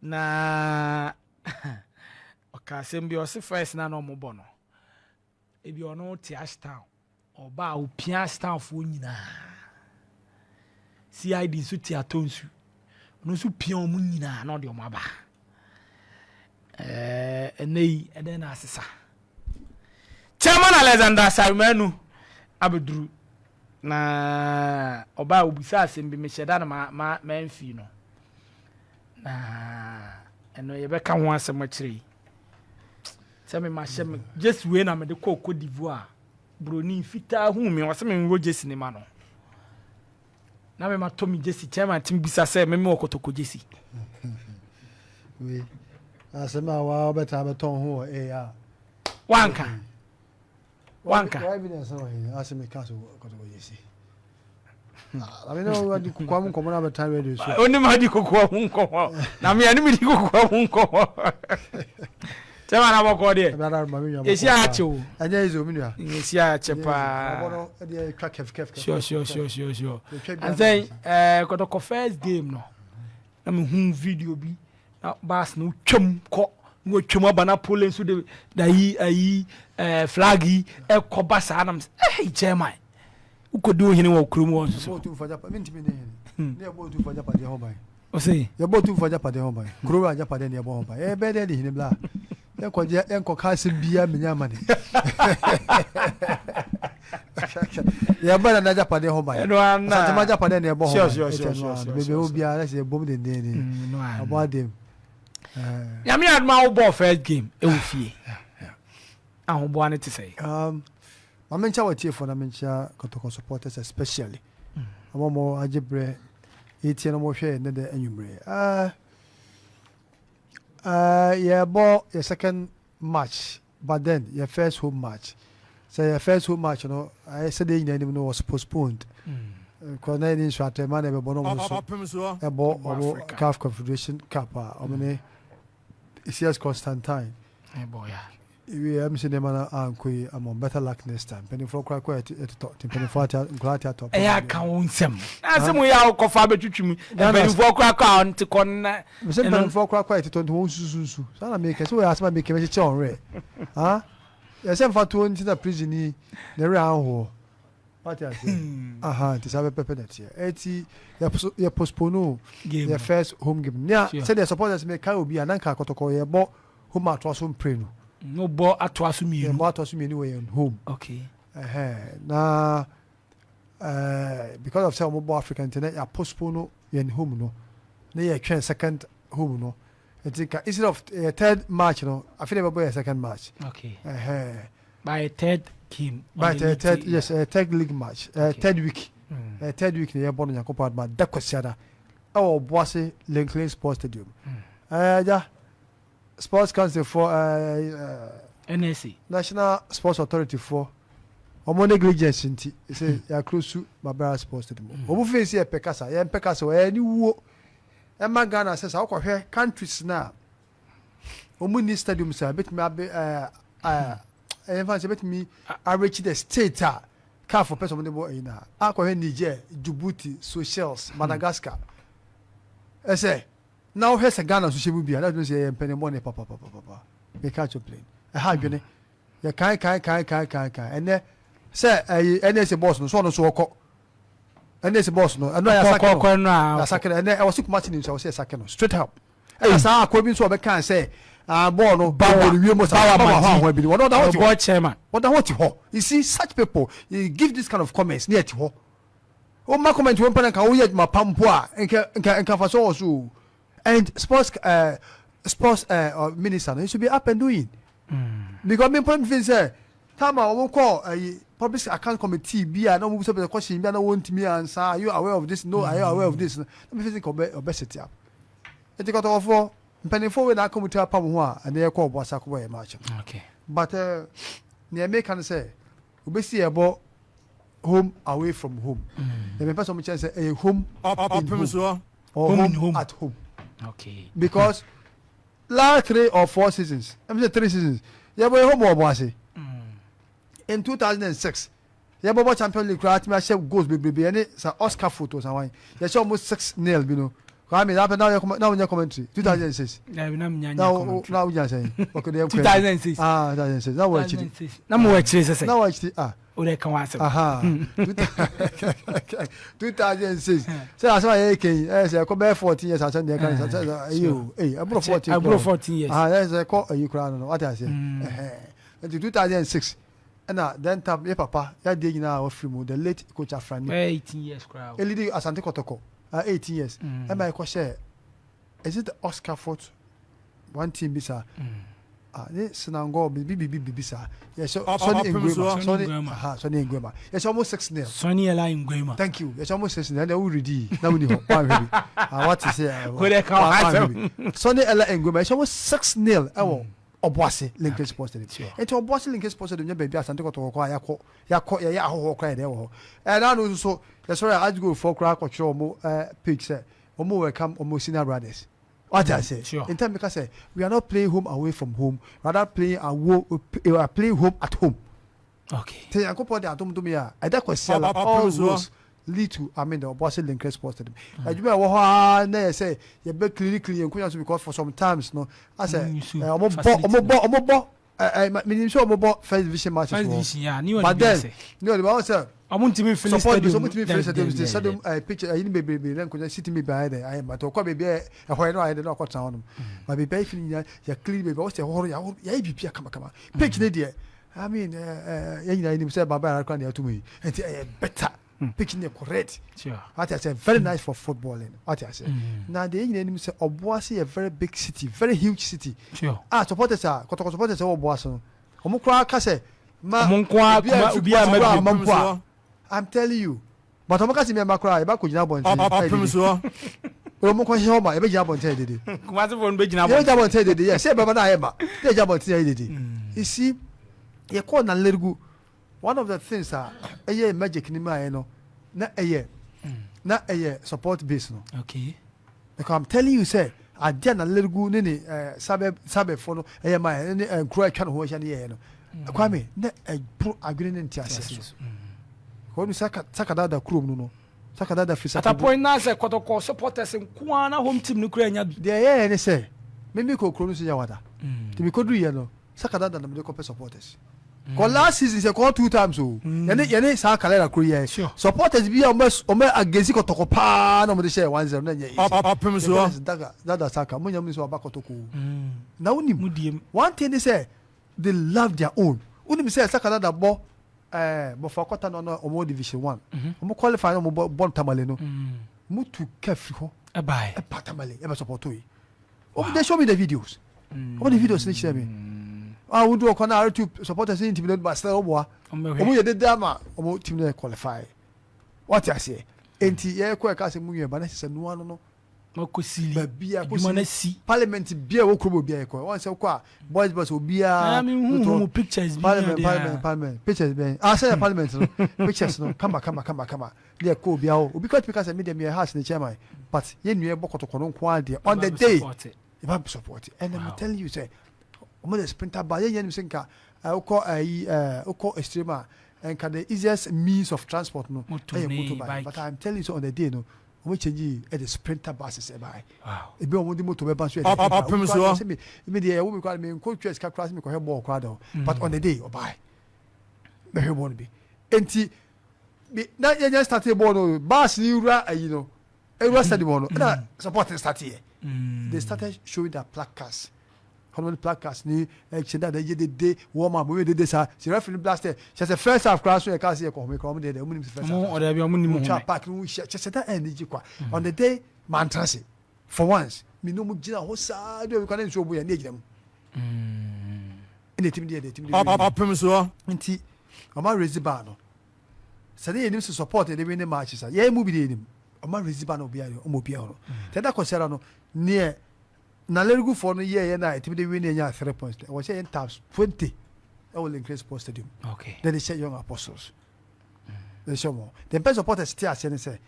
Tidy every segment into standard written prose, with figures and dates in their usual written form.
Na ɔka asɛm bi, ɔse first na na ɔmo bɔ no, ebi ɔno te Ashtown, ɔba a opia Ashtownfoɔ nyinaa. CID nso te Atonsu, ɔno nso pia ɔmo nyinaa na ɔde ɔmo aba. Ɛnɛ yi ɛdɛn na asesa? Chairman Alexander Sarimanu abɛduru na ɔbaa obisa asɛm bi, mehyɛ da no ma ma mamfii no, na ɛno yɛbɛka ho asɛm akyerɛ yi sɛ mema hyɛ me jersey wei na mede kɔɔ Cote d'Ivoire. Buroni fitaa hu me, ɔsɛ menwɔ jersey ne ma no na mema tɔ me jersey. Chairman timi bisa sɛ meme wɔ Kɔtɔkɔ jersey. Wei asɛm a waa wobɛtaa bɛtɔn ho wɔ a Wanka wanka. Wa evidence wɔ he asɛ meka so Kɔtɔkɔ jersey? Ame ne wadi kokoa mu nkɔmmɔ no abɛta radio so. Onim adi kokoa ho nkɔmmɔ na mea ne medi kokoa ho nkɔmmɔ. Chairman, abɔkɔ deɛ yɛsi akyɛ o. Ɛnyɛ easy o, me nua. Yɛsi akyɛ paa. Ɔbɔ no ɛdeɛ twa kɛf kɛf. Sure. Ansɛn Kɔtɔkɔ first game no na mehu video bi na bus no twam kɔ na watwam aba na pole nso de da yi ayi flag yi ɛkɔ ba saa nam sɛ, ɛhei chairman, wokɔdi ohene wɔ kurom hɔ nso so. Yɛbɔ otumfoɔ agyapadeɛ, mentumi ne hene ne yɛbɔ otumfoɔ agyapadeɛ ho ban. Ɔsɛ yɛbɔ otumfoɔ agyapadeɛ ho ban, kurom agyapadeɛ ne yɛbɔ ho ban. Yɛbɛyɛ dɛ de hene bla yɛnkɔgye yɛnkɔka asɛm biara menya ama ne yɛbɔ nana agyapadeɛ ho ban. Ɛno ana. Asantema agyapadeɛ ne yɛbɔ ho ban. Sure. Baabi a ɛwɔ biara sɛ yɛbom dendenden No ɔbɔ adem. Nyame adoma, wobɔɔ first game ɛwɔ fie, ahoboa no te sɛ? Ma menkyia wɔtiefoɔ na menkyia Kɔtɔkɔ supporters, especially ɔmo a ɔmo agye berɛ yɛtie no, ɔmo hwɛ ne dɛ anwummerɛ. Yɛbɔ yɛ second match, but then yɛ first home match. Sɛ yɛ first home match no ayɛ sɛdeɛ nyinaa anim no was postponed because na yɛne Nsuatɛma na ɛbɛbɔ no, ɔmo nso ɛbɔ ɔmo Africa. CAF Confederation Cup a ɔmo ne CS Constantine. Ɛbɔ ya. Ewie ɛm sɛ nneɛma no ankɔ yi ama better luck next time. Mpanimfoɔ koraa kɔ ɛtotɔ nti mpanimfoɔ ate nkɔla ate atɔ. Ɛyɛ aka wo nsɛm na asɛm yi a wokɔfa bɛtwitwi mu, mpanimfoɔ koraa kɔ a ɔnte kɔ na sɛ mpanimfoɔ koraa kɔ ɛtotɔ nti wɔn susunsu saa na meka sɛ wɔyɛ asɛm a meka mɛkyekyɛ wɔn werɛ ah yɛsɛ mfa toɔ nti na prison yi na werɛ ahoɔ wate ase aha nti saa pɛpɛpɛ na ɛteɛ. Ɛti yɛ postpone game yɛ first home game nea sɛdeɛ supporters meka obi a nanka Kɔtɔkɔ yɛbɔ home atoa so mprenu. No bɔ atoa so mmienu. Yɛbɔ atoa so mmienu wɔ yɛn home. Ɛhɛn, na because of sɛ wɔn bɔ Africa nti na yɛ postpone no yɛn home no na yɛtwɛn second home no, nti nka instead of third match no, afei na yɛbɛbɔ yɛ second match. Ɛhɛn. By third game on By the the league third, yes, third league match, third week. Third week na yɛbɔ no, Nyankopɔn adoma, da Kwasiada ɛwɔ Obuase Lincoln Sports Stadium. Ja Sports Council for NSA. National Sports Authority for ɔmo negligence nti sɛ yɛakuro su Baba Yara Sports Stadium. Ɔmo fei sɛ yɛpɛ kasa, yɛmpɛ kasa, ɛyɛ ne wuo ɛma Ghana sɛ sɛ wokɔhwɛ countries no a ɔmo ni stadium sɛ bɛtumi abe ɛɛ ɛyɛ fa sɛ bɛtumi areach the state a CAF pɛ sɛ ɔmo de bɔ ɛyi na akɔhwɛ Niger, Djibouti, Seychelles, Madagascar, ɛsɛ na wohwɛ sɛ Ghana nso hyɛ mu bia na ɛtumi sɛ yɛyɛ mpanyinbɔ ne papapapapa. Meka kyerɛ plain, ɛha adwene yɛ kan kan kan kan kan kan. Ɛnɛ sɛ ɛyi NSA boss no so, ɔno nso ɔkɔ NSA boss no, ɛno a yɛasake no. Kɔkɔ no a yɛasake no ɛnɛ, ɛwɔ sɛ Kumasi ni nso ɛwɔ sɛ yɛsake no straight up. Ɛna saa akɔ bi nso a ɔbɛka sɛ ah, bɔɔl no Bawa. bɔɔl no wiem sa Bawa bawa Madi. ho ahoa bi ni wɔn ɔda hɔ te hɔ. Ɔbɔ chairman. Ɔda hɔ te hɔ. You see such people, you give this kind of comments ne yɛ te hɔ, o ma comment wɔn mpɛ na nka woyɛ adwuma pa mpo a nka fa so wɔ so o. And sports minister no, he should be up and doing because mi mpɔ mi fi sɛ time a wɔn kɔ ɛyi Public Account Committee bi a na wɔn bisa bisa question bi a na wɔn ntumi ansa, "Are you aware of this?" "No." "Are you aware of this?" Na mi fi sɛ ɔbɛ sit up. Eti Kɔtɔkɔfoɔ mpanimfoɔ wei na aka mu ti apam ho a ɛnɛ yɛ kɔ ɔbɔ asa akɔbɔ yɛ match no. But nea meka no sɛ obesi yɛ bɔ home away from home na mepɛ sɛ ɔmo kyerɛ sɛ ɛyɛ home in home soɔ or Home home, in home. at home. Because last three or four seasons, ɛmi sɛ three seasons, yɛbɔ yɛ home wɔ Ɔbɔ in 2006 yɛbɔbɔ Champion League koraa tumi ahyɛ goals bebrebe, ɛne sa Oscar Photo sa wan yɛhyɛ ɔmo 6-0 bi no. Kwame, that na woyɛ na wonyɛ commentary 2006. Dabi na menya nyɛ commentary. Na wonya sɛn? Okay, deɛ 2006. Ah, 2006. Na wɔ akyiri. Na mo wɔ akyiri sɛ sɛ. Na wɔ akyiri ah. O de ka wɔn asɛm. Aha. 2006. Sɛ asɛm a yɛyɛ kɛn ɛyɛ sɛ ɛkɔ bɛyɛ 14 years asɛm deɛ ɛka ne sɛ ɛyi o ɛyi ɛboro 14. Ɛboro 14 years. Ah, ɛyɛ sɛ ɛkɔ ɛyi koraa no no wate aseɛ. Nti 2006 ɛna then tam yɛ papa yadeɛ nyinaa wafiri mu, the late Coach Afrani. Bɛyɛ 18 years koraa. Elidi Asante Kɔtɔkɔ. 18 years ɛma ɛkɔ hyɛ, is it the Oscar Fort one team bi saa ah ne Sinangɔ bibi bibi bibi saa yɛhyɛ Sɔni Nguema, Sɔni, aha, Sɔni Nguema, yɛhyɛ ɔmo 6-0. Sɔni Ela Nguema. Thank you. Yɛhyɛ ɔmo 6-0. Ɛna ɛwɔ redi na wuni hɔ wɔn ahwɛ bi ah wate sɛ Ko de ka wɔn ahwɛ bi. Sɔni Ela Nguema, yɛhyɛ ɔmo 6-0 ɛwɔ Ɔboase Lincoln Sports Stadium. Nti Ɔboase Lincoln Sports Stadium nyɛ baabi a Asante Kɔtɔkɔ kɔ a yɛakɔ yɛakɔ yɛyɛ ahɔhoɔ koraa yɛdɛ wɔ hɔ. Ɛna no nso yɛsɔre a Asgold foɔ koraa kɔtwerɛ wɔn page sɛ wɔn welcome wɔn senior brothers. Wate ase? Nti meka sɛ we are not playing home away from home, rather playing awo we are playing home at home. Nti Nyankopɔn de adom dom yɛ a ɛda Kwasiada all roads lead to, I mean, the Obuasi Lincoln Sports Stadium. Adwuma ɛwɔ hɔ ara na yɛ sɛ yɛbɛ clean clean yɛn nkonnwa so because for some times no asɛ ɔmo bɔ ɔmo bɔ ɔmo bɔ ɛ menim sɛ ɔmo bɔ first division matches First wɔ division, yeah, ne but then ne ɔde ba ɔmo sɛ ɔmo ntumi nfili support bi stadium. Ɔmo ntumi nfili stadium nti stadium pitch ɛyi ne bebrebe na nkonnwa seat mi ba ayɛ dɛ ayɛ ma ɔkɔ beebi a ɛhɔ yɛ no ayɛ dɛ na ɔkɔ tena hɔ nom, ma beebi ayɛ fi nyinaa yɛ clean, beebi a ɔsɛ ɛhɔhoro yɛ yɛ biribi a kamakama. Pitch ne deɛ, I mean, yɛn nyinaa yɛnim sɛ baba yɛrɛ kora na yɛato mu yi, nti ɛyɛ better. Pitch ne correct. Wate ase? Very nice for footballing. Wate ase? Na deɛ yɛn nyinaa nim sɛ Ɔboase yɛ very big city, very huge city. A supporters a Kɔtɔkɔ supporters ɛwɔ Ɔboase no, ɔmo koraa ka sɛ ma Ɔmo nko ara obiara kuma obiara koraa ma ma mpo a, I'm telling you, but ɔmo ka sɛ mɛma koraa yɛbɛ akɔ gyina abɔnten Ɔpem soɔ. Ɔmo kɔ hyɛ hɔ ma yɛbɛ gyina abɔnten ayɛ dede. Kumasefoɔ no bɛgyina yɛbɛ gyina abɔnten ayɛ dede yɛ sɛ yɛbɛba na ayɛ ma yɛ gyina abɔnten ayɛ dede. You see, yɛkɔɔ Nalerigu, one of the things a ɛyɛ magic ni mu ayɛ no na ɛyɛ support base no. Because I'm telling you sɛ adeɛ Nalerigu ne sabɛfo no ɛyɛ ma yɛ ne nkuro a atwa ne ho ahyia ne yɛyɛ no, Kwame, na ɛboro adwene ne nte aseɛ so. Wɔn saka Sakadada kurom no, Sakadada firi At a point na sɛ Kɔtɔkɔ supporters nko ara na home team no kura nya bi. Deɛ ɛyɛ ne sɛ mímí kɔ kuro no so yɛ wada nti mi kɔduru yɛ no Sakadada na mi de kɔpɛ supporters kɔ. Last season sɛ kɔ two times o, yɛne saa kalera kuro yɛ supporters bi a ɔmɛ against Kɔtɔkɔ paa na ɔmɛ de hyɛ 1-0 na nyɛ easy. Ɔpem soɔ. Dada dada saka mo nya mu sɛ ɔba Kɔtɔkɔ o na wonim Mu diem. One thing ne sɛ they love their own. Wonim sɛ Sakadada bɔ bɔfɔ akɔta no ɔno ɔmo division one, ɔmo qualify na ɔmo bɔ Tamale no, mo tu ka firi hɔ Ɛbae. ɛba Tamale ɛbɛ support yi. Ɔmo they show me the videos, ɔmo de videos ne kyerɛ me a wodu ɔkɔ na R2 supporters ne intimidate ba sɛ ɔboa ɔmo yɛ dede ama ɔmo team no yɛ qualify. Wate aseɛ? Enti yɛkɔ ɛka sɛ mu yɛ ba na sɛ noa no Makɔ sili. Baabi a Adwuma no si. Parliament bia ɛwɔ kurom obiara yɛkɔ wɔn sɛ kɔ a boys boys obiara. Na mi hu hu pictures bi. Parliament ne adeɛ a. Parliament, parliament pictures bɛn ah sɛ yɛ parliament no pictures no kama kama kama kama ne yɛ kɔ obiara hɔ. Obi kɔ tumi ka sɛ mi deɛ mi yɛ Hearts ne chairman, but yɛn nua bɔ Kɔtɔkɔ no nko ara deɛ, on the day Support it. yɛ ba support. And I'm telling you sɛ ɔmo de sprinter ba yɛn nyɛ nim sɛ nka wokɔ ɛyi wokɔ extreme a nka the easiest means of transport no Motor ɛyɛ ne motorbike bike. But I'm telling you sɛ on the day no ɔmo change ɛde sprinter buses ɛbae. Ebi a ɔmo de motor bɛba nso yɛ de Ɔpem soɔ. Sɛ mi deɛ ɛwɔ mi koraa mi nko twɛ sika koraa sɛ mi kɔhwɛ bɔɔl koraa da hɔ, but on the day ɔbae bɛhwɛ bɔɔl no bi. Enti bi na yɛn nyɛ start bɔɔl no, bus ni wura ayi no ewura stadium hɔ no ɛna support start yɛ. They started showing their placards, kɔnɔ placards ni ɛkyɛ dada yɛ dede warm up wɔn yɛ dede saa sɛ referee ni blast kyɛ sɛ first half koraa so yɛ kaa sɛ yɛ kɔ home koraa, ɔmo deɛ ɔmo nim sɛ first half Ɔmo ɔdɛ bi ɔmo nim ɔmo twa home. Park no hyɛ kyɛ sɛ da ɛn gye kwa. On the day mantra se for once mi ni ɔmo gyina hɔ saa de obi kwan ne nsuo bu yɛ ne yɛ gyina mu ɛna etimi de yɛ de etimi de Ɔpem soɔ. Nti ɔmo arezi bar no sɛ ne yɛ nim sɛ support yɛ de win ne match sa yɛn mu bi de yɛ nim ɔmo arezi bar no obiara yɛ ɔmo obiara hɔ no tɛ da kɔsɛra no neɛ Nalerugufoɔ no yɛɛyɛ no a ɛtumi de win ne yɛnya 3 points ɛwɔ sɛ yɛn times 20 ɛwɔ Lincoln Sports Stadium na de hyɛ Young Apostles de hyɛ wɔn. The best supporters te aseɛ ne sɛ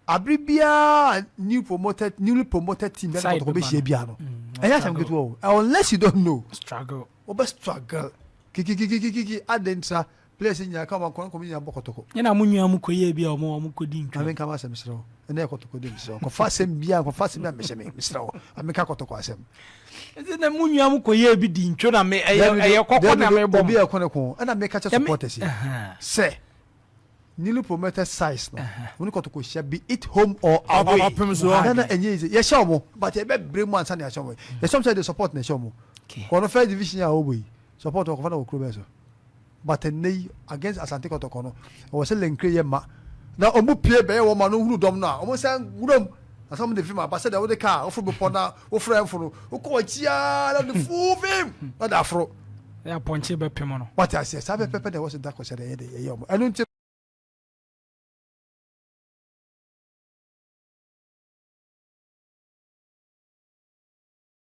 abere biara new promoted newly promoted team bɛn Side Kɔtɔkɔ bɛba bɛhyia no. biara no ɛnyɛ asɛm ketewa o, unless you don't know. Struggle. Wobɛ struggle kikikikikiki ade ntra players nyinaa kama nkɔnkɔm nyinaa bɔ Kɔtɔkɔ. Yɛn na mo nua mo kɔ yie bi a ɔmo kɔ di Maame ntwa. nka ma asɛm serɛ wo. Ɛnɛ yɛ kɔtɔkɔ de mesrɛ wo. Nkɔfa asɛm biara, nkɔfa asɛm biara mmɛhyɛ me. Mesrɛ wo. Ma menka kɔtɔkɔ asɛm. Ɛsɛ na mo nua mo kɔyɛɛ bi di ntwo na me ɛyɛ ɛyɛ kɔkɔ na mebɔ mo. Obi a ɛko ne ko. Ɛna meka kyɛ supporters yi sɛ newly promoted size no wɔn ne kɔtɔkɔ hyia be it home or away. Na na ɛnyɛ easy. Yɛhyɛ wɔn but yɛbɛbrɛ mu ansa na yɛahyɛ wɔn. Yɛhyɛ wɔn sɛ de support na ɛhyɛ wɔn. Kɔ no first division a wɔbɔ yi support wɔkɔfa no wɔ kuro bɛn so. But ɛnnɛ yi against Asante Kɔtɔkɔ no ɛwɔ sɛ Lenkre yɛ ma na ɔmo pue bɛyɛ wɔn ma no hunu dɔm no a ɔmo san wura mu na sɛ ɔmo de vim aba sɛdeɛ wode kaa woforo bepɔ na woforo ɛmfo no wokɔ w'akyi ara na wode full vim na de aforo. Ɛyɛ apɔnkye bɛpem no. Wate aseɛ saa pɛpɛpɛ na ɛwɔ sɛ da kɔsɛ deɛ ɛyɛ de ɛyɛ ɔmo ɛno nti.